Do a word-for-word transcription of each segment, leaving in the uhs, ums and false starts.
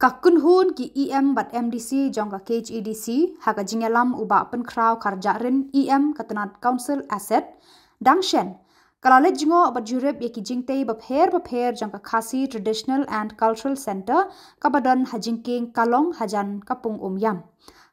Ka kynhun ki E M bad M D C jong ka K H A D C, ha ka jingïalam u Bah Pynkhraw Kharjahrin, E M ka tnat Council Asset, dang shen ka la leit jngoh bad jurip ïa ki jingtei bapher bapher jong ka Khasi Traditional and Cultural Centre, kaba don ha Jingkieng Kalong, hajan ka Pung Umïam.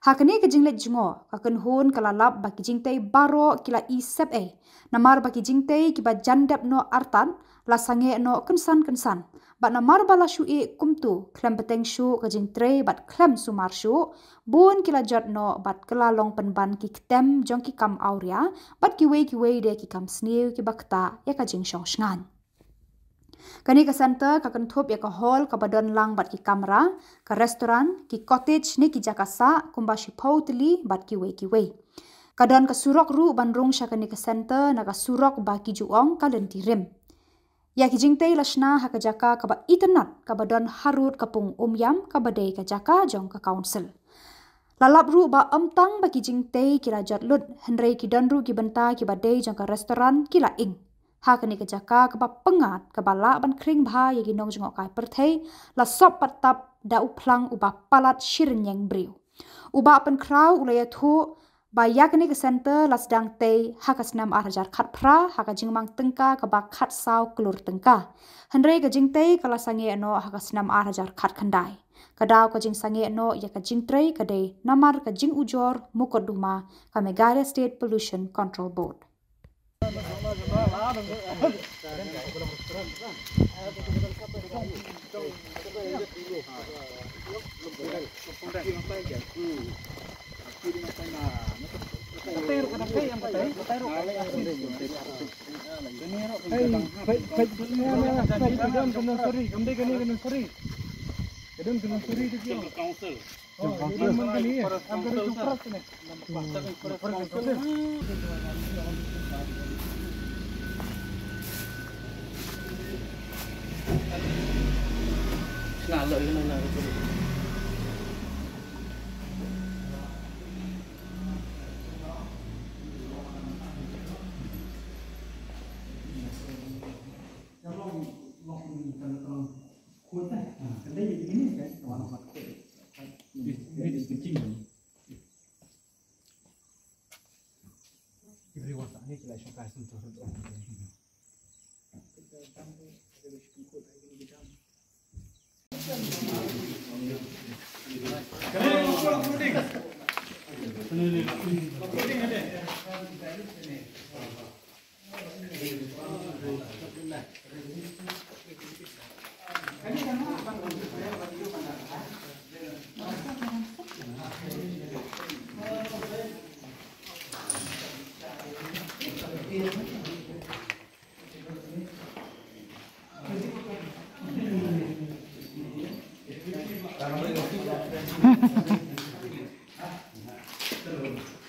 Ha kane ka jingleit jngoh, ka kynhun ka la lap ba ki jingtei baroh ki la i sep ei, namar ba ki jingtei kiba jan dep noh artat la sangeh noh kynsan kynsan. Bad namar ba la shu ïeh kumto, khlem bteng shuh ka jingtrei bad khlem sumar shuh, bun ki la jot noh bad ka la long pynban ki ktem jong ki kam awria bad kiwei kiwei de ki kam sniew kiba ktah ïa ka jingshong shngaiñ. Kane ka centre ka kynthup ïa ka hall kaba don lang bad ki kamra, ka restaurant, ki cottage ne ki jaka sah kumba shiphew tylli bad kiwei kiwei. Ka don ka surok ruh ban rung sha kane ka centre na ka surok ba ki ju ong ka lynti rim. Ïa ki jingtei la shna ha ka jaka kaba itynnad kaba don harud ka Pung Umïam, kaba dei ka jaka jong ka council. La lap ruh ba ym tang ba ki jingtei ki la jot lut, hynrei ki don ruh ki bynta kiba dei jong ka restaurant ki la ing. Ha kane ka jaka kaba pyngngad, kaba lah ban khring bha ïa ki nongjngohkai pyrthei, la sop pat tap da u phlang uba palat shi rynïeng briew. U Bah Pynkhraw u la ïathuh ba ïa kane ka centre la sdang tei ha ka snem ar hajar khatphra ha ka jingmang tyngka kaba khatsaw klur tyngka. Hynrei ka jingtei ka la sangeh noh ha ka snem ar hajar khatkhyndai. Ka daw ka jingsangeh noh ïa ka jingtrei ka dei namar ka jingujor mukotduma ka Meghalaya State Pollution Control Board.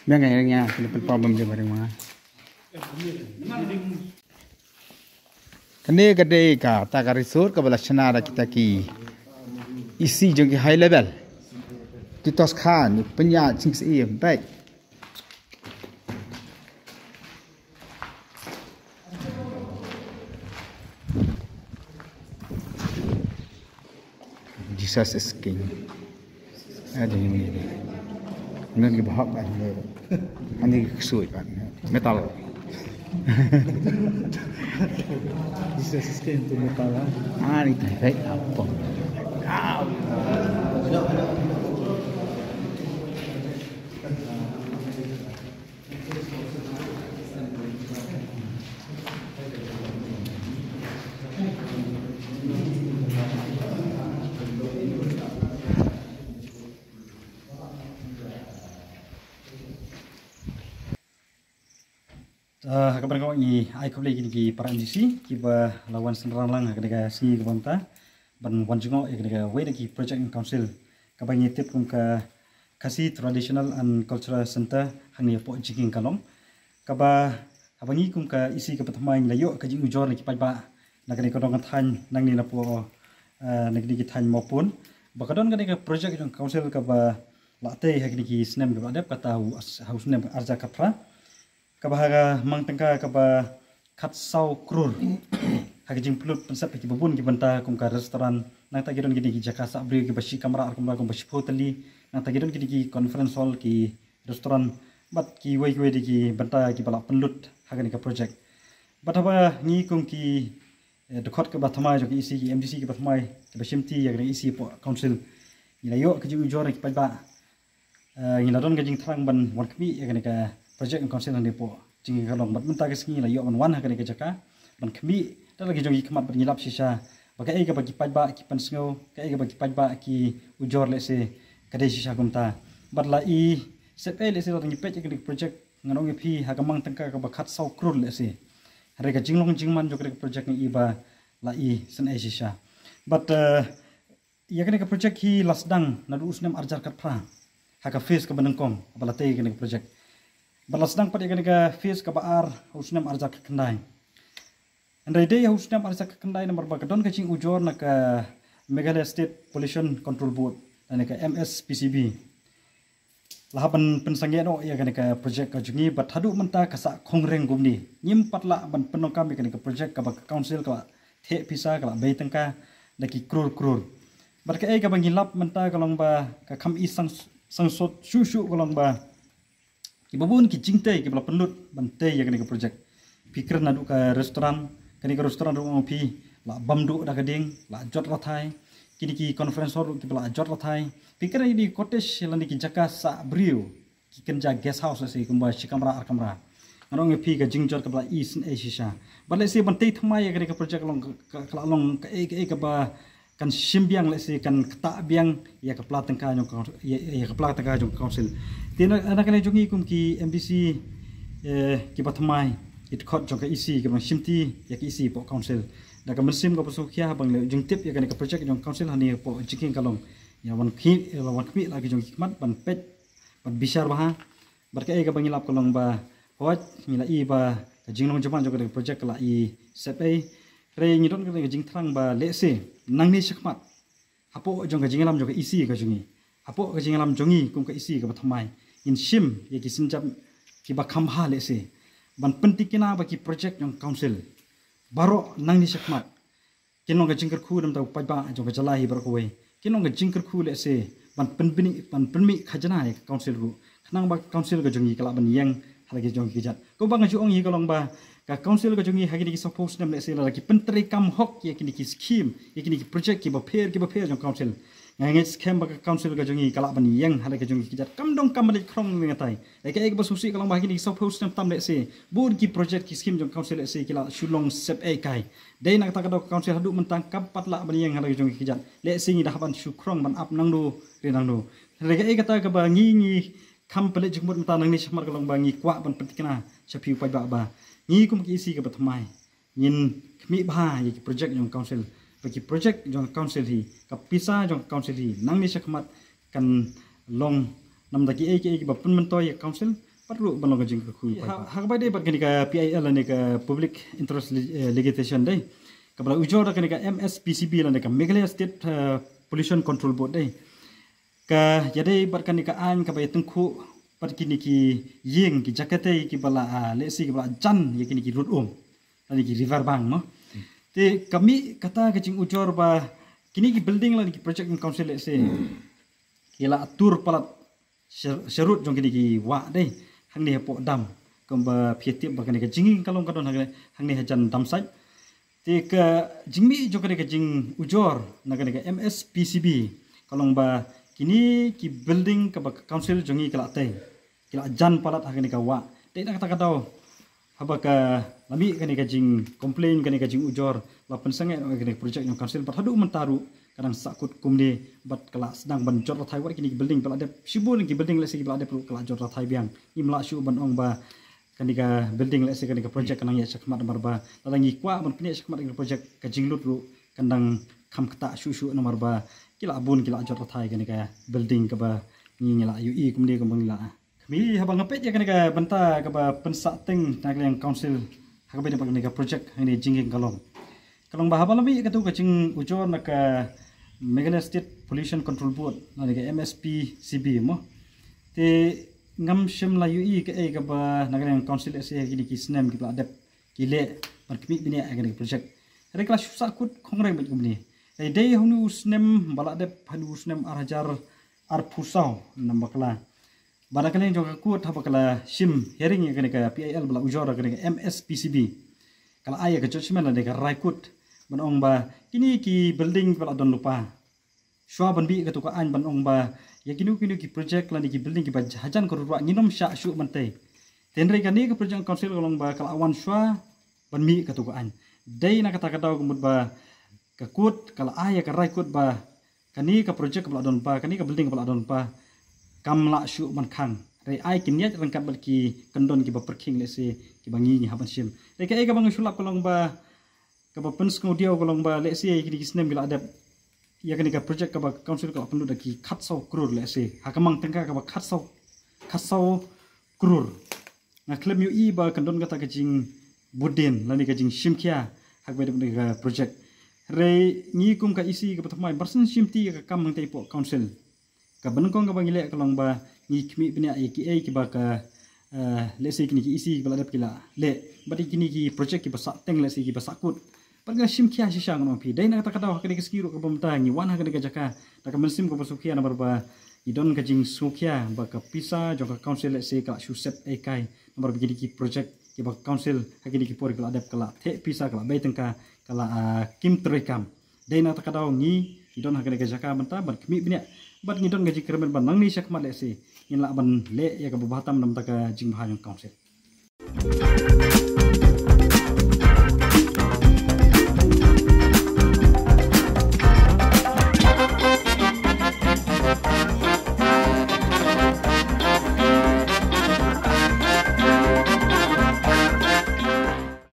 Biang ka ring ïa, kena pynpaw bam je baring ma. Kane ka dei kata ka resort kaba la shna da kita ki isi jong ki high level. Titos Khan, pynïaid sing sih em, baik. Jesus is King. Ada ni ni. Ngan ki bahap kan. Ani ksui kan. Metal. Jesus is King tu metal ah. Ani tai apa? Ah, ha kaba nyngkong ngi ai khublei kine ki para M D C kiba la wan synran lang ha kane ka sngi kaba mynta ban wan jngoh ïa kane kawei na ki project in council kaba ngi tip kum ka Khasi Traditional and Cultural Centre hangne hapoh Jingkieng Kalong. Kaba haba ngi kum ka isi kaba thymmai ngi la ïoh ka jingujor na ki paidbah na kane ka dong ka thaiñ nangne napoh, eh, na kine ki thaiñ Mawpun. Ba ka don kane ka project jong council kaba la tei ha kine ki snem kaba la dep, kata ha u as-, ha u snem ar hajar khatphra. Kaba ha ka mang tyngka kaba khatsaw klur. ha ka jingpynlut pynsep ha kiba bun ki bynta kum ka restaurant, nangta ki don kine ki jaka sah briew kiba shi kamra ar kamra kumba shiphew tylli, nangta ki don kine ki conference hall, ki restaurant bad kiwei kiwei de ki bynta kiba la pynlut ha kane ka project. Bad haba ngi kum ki, eh, dkhot kiba thymmai jong ka E C, ki M D C kiba thymmai kiba shimti ïa kane ka E C hapoh council, ngi la ïoh ka jingujor na ki paidbah. Eh, ngi la don ka jingthrang ban wan khmih ïa kane ka project jong council hangne hapoh Jingïing Karlong, bad mynta ka sngi ngi la ïoh ban wan ha kane ka jaka ban khmih da la ki jong ki khmat bad ngi lap shisha ba kaei kaba ki paidbah ki pynsngew, kaei kaba ki paidbah ki ujor lehse ka dei shisha kumta. Bad la i sep ei lehse lada ngi peit ïa kane ka project, ngan ong ïa phi, ha ka mang tyngka kaba khatsaw klur lehse, hynrei ka jinglong jingman jong kane ka project ngi i ba la i sep ei shisha. Bad, eh, ïa kane ka project hi la sdang naduh u snem arhajar khatphra ha ka phase kaba nyngkong ba la tei ïa kane ka project. Bad la sdang pat ïa kane ka phase kaba ar ha u snem arhajar khatkhyndai. Hynrei dei ha u snem arhajar khatkhyndai namar ba ka don ka jingujor na ka Meghalaya State Pollution Control Board, lane ka M S P C B. La hap ban pynsangeh noh ïa kane ka project ka jong ngi bad haduh mynta ka sah khongryng kumne. Ngim pat lah ban pyndonkam ïa kane ka project kaba ka council ka la theh pisa, ka la bei tyngka da ki klur klur. Bad kaei kaba ngi lap mynta ka long ba ka kham i sang, sangsot shuh shuh ka long ba kiba bun ki jingtei kiba la pynlut ban tei ïa kane ka project. Phi kren naduh ka restaurant, kane ka restaurant ruh ong phi la bam duh da ka ding, la jot rathai. Kine ki conference hall ruh kiba la jot rathai. Phi kren ïa kine ki cottage lane ki jaka sah briew, ki kynja guest house lehse kumba shi kamra ar kamra. Ngan ong ïa phi ka jingjot kaba la i sep ei shisha. Bad lehse ban tei thymmai ïa kane ka project ka long ka, ka, ka la long kaei kaei kaba kan shim biang lehse kan ktah biang ïa ka pla tyngka jong ka, ïa, ïa ka pla tyngka jong ka council. Te na, na ka liang jong ngi kum ki M D C, eh, kiba thymmai, ki dkhot jong ka E C, kiba shimti ïa ka E C hapoh council, da ka mynsiem kaba sngewkhia ba ngi la ïoh jingtip ïa kane ka project jong ka council hangne hapoh Jingïing Karlong. Ïa wan khmih, ïa la wan khmih la ki jong ki khmat ban peit, ban bishar bha. Bad kaei kaba ngi lap ka long ba hooid ngi la i ba ka jinglong jingman jong kane ka project ka la i sep ei. Hynrei ngi don kane ka jingthrang ba lehse nangne shakhmat, hapoh jong ka jingïalam jong ka E C ka jong ngi, hapoh ka jingïalam jong ngi kum ka E C kaba thymmai, ngin shim ïa ki sienjam kiba kham bha lehse ban pyntikna ba ki project jong ka council baroh nangne shakhmat kin long ka jingkyrkhu na ka bynta u paidbah jong ka jylla hi baroh kawei. Kin long ka jingkyrkhu lehse ban pynbni, ban pynmih khajna ïa ka council ruh, khnang ba ka council ka jong ngi ka lah ban ïeng ha la ki jong ki kjat. Kumba nga ju ong hi ka long ba ka council ka jong ngi ha kine ki sawphew snem lehse lada ki pyntreikam hok ïa kine ki scheme, ïa kine ki project kiba pher kiba pher jong ka council, nga ngeit skhem ba ka council ka jong ngi ka lah ban ïeng ha la ki jong ki kjat. Kam donkam ban leit khrong ne ngatai. Lada kaei kaba sngewsih ka long ba ha kine ki sawphew snem tam lehse bun ki project ki scheme jong ka council lehse ki la shu long sep ei kai. Dei na kata ka daw ka council haduh mynta kam pat lah ban ïeng ha la ki jong ki kjat. Lehse ngi da hap ban shu khrong ban ap nangno re nangno. Hynrei kaei kata kaba ngi, ngi kham pynleit jingmut mynta nangne shakhmat ka long ba ngi kwah ban pyntikna sha phi u paidbah ba ngi kum ka E C kaba thymmai ngin khmih bha ïa ki project jong ka council, ba ki project jong ka council hi, ka pisa jong ka council hi nangne shakhmat kan long namar da kiei kiei kiba pynmyntoi ïa ka council, bad ruh ban long ka jingkyrkhu ïa u paidbah. Ha, ha kaba dei bad kane ka P I L lane ka Public Interest Li-, eh, Litigation dei, kaba la ujor da kane ka M S P C B lane ka Meghalaya State, eh, Pollution Control Board dei, ka ïadei bad kane ka aiñ kaba ïatyngkhuh bad kine ki ïing, ki jaka tei kiba la, ah, lehse kiba la jan ïa kine ki rud um lane ki river bank mo. Te ka mih kata ka jingujor ba kine ki building lane ki project jong ka council lehse ki la atur palat sha, sharud jong kine ki wah dei, hangne hapoh dam. Kumba phi tip ba kane ka Jingïing Karlong ka don hangne, hangne hajan dam site. Te ka jingmih jong kane ka jingujor na kane ka M S P C B ka long ba kine ki building kaba ka council jong ngi ka la tei, ki la jan palat ha kane ka wah. Dei na kata ka daw haba ka la mih kane ka jingcomplain, kane ka jingujor, la pynsangeh noh kane ka project jong ka council bad haduh mynta ruh ka dang sahkut kumne bad ka la sdang ban jot rathai. Wat kine ki building ba la dep, shibun ki building lehse kiba la dep ruh ka la jot rathai biang. Ngim lah shuh ban ong ba kane ka building lehse kane ka project ka nang ïaid shakhmat namar ba lada ngi kwah ban pynïaid shakhmat kane ka project ka jinglut ruh kan dang kham ktah shuh shuh namar ba ki la bun ki la jot rathai kane ka building kaba ngi, ngi la ïohi kumne kumba ngi la khmih. Haba nga peit ïa kane ka bynta kaba pynsah teng na ka liang council ha kaba ïadei bad kane ka project hangne Jingïing Karlong, ka long ba haba la mih katu ka jingujor na ka Meghalaya State Pollution Control Board lane ka M S P C B mo, te ngam shym la ïohi kaei kaba na ka liang council lehse ha kine ki snem kiba la dep ki leh ban khmih bniah ïa kane ka project. Hynrei ka la shu sahkut khongrai bad kumne. Hynrei dei ha une u snem ba la dep, ha une u snem ar hajar arphew saw, namba ka la, ba na ka liang jong ka kut haba ka la shim hearing ïa kane ka P I L ba la ujor ïa kane ka M S P C B, ka la ai ïa ka judgment lane ka rai kut ban ong ba kine ki building ba la don lypa, shuwa ban mih kato ka aiñ ban ong ba ïa kino kino ki project lane ki building kiba hajan ka ruh ruh ngin ym shah shuh ban tei. Te hynrei kane ka project council ka long ba ka la wan shuwa ban mih kato ka aiñ. Dei na kata ka daw ka mut ba ka kut ka la ai ïa ka rai kut ba kane ka project kaba la don lypa, kane ka building kaba la don lypa, kam lah shuh ban khang. Hynrei ai ki niat ryngkat bad ki kyndon kiba pyrkhing lehse kiba ngi ngi hap ban shim. Hynrei kaei kaba nga shu lap ka long ba, kaba pynsngewdiaw ka long ba lehse ïa kine ki snem ki la dep, ïa kane ka project kaba council ka la pynlut da ki khatsaw klur lehse, ha ka mang tyngka kaba khatsaw, khatsaw klur. Nga khlem ïohi ba kan don kata ka jingbud dien lane ka jingshim khia ha kaba dep ka project. Hynrei ngi kum ka E C kaba thymmai, ba sngewsih shim ti ïa ka kam hangtei hapoh council. Kaba nyngkong kaba ngi leh ka long ba ngi khmih bniah ïa kiei kiba ka, eh, lehse kine ki E C kiba la dep ki la leh, bad ïa kine ki project kiba sah teng lehse kiba sahkut. Bad nga shim khia shisha ngan ong phi. Dei na kata ka daw ha kane ka sngi ruh kaba mynta ngi wan ha kane ka jaka da ka mynsiem kaba sngewkhia namar ba ngi don ka jingsngewkhia ba ka pisa jong ka council lehse ka la shu sep eiei. Namar ba kine ki project kiba ka council ha kine ki por kiba la dep ka la theh pisa, ka la bei tyngka, ka la, ah, kim treikam. Dei na kata ka daw ngi, ngi don ha kane ka jaka mynta ban khmih bniah bad ngi don ka jingkyrmen ba nangne shakhmat lehse ngin lah ban leh ïa kaba bha tam na ka bynta ka jingbha jong ka council.